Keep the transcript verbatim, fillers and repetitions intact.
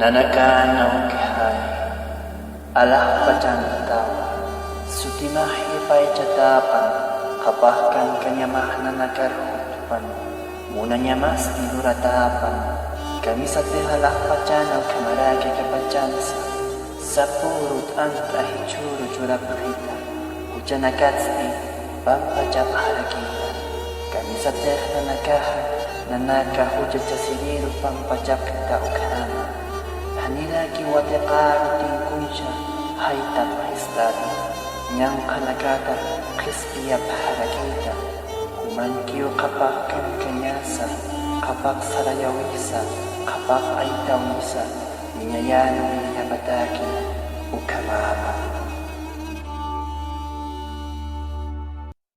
Nanakana ukjay alaxpachantawa, sutimax yupaychatapan, qapaqkankañamax nanakar jutpan, munañamasti luratapan, kamisatix alaxpachana ukhamaraki kapachansa, sapüru t'ant'a jichhüru churapxita, juchanakatsti pampachapxarakïta. Kamisatix nanakaxa nanaka juchachasiriru pampachapxta ukhama. Janiraki watiqaru tinkuñsa jayt'ap jist'ata, ñanqhanakata qhispiyapxarakïta. Jumankiw qapaqkankañasa, qapaq sarayawisa, qapaq aytawisa, niñayan wiñapataki ukhamapa.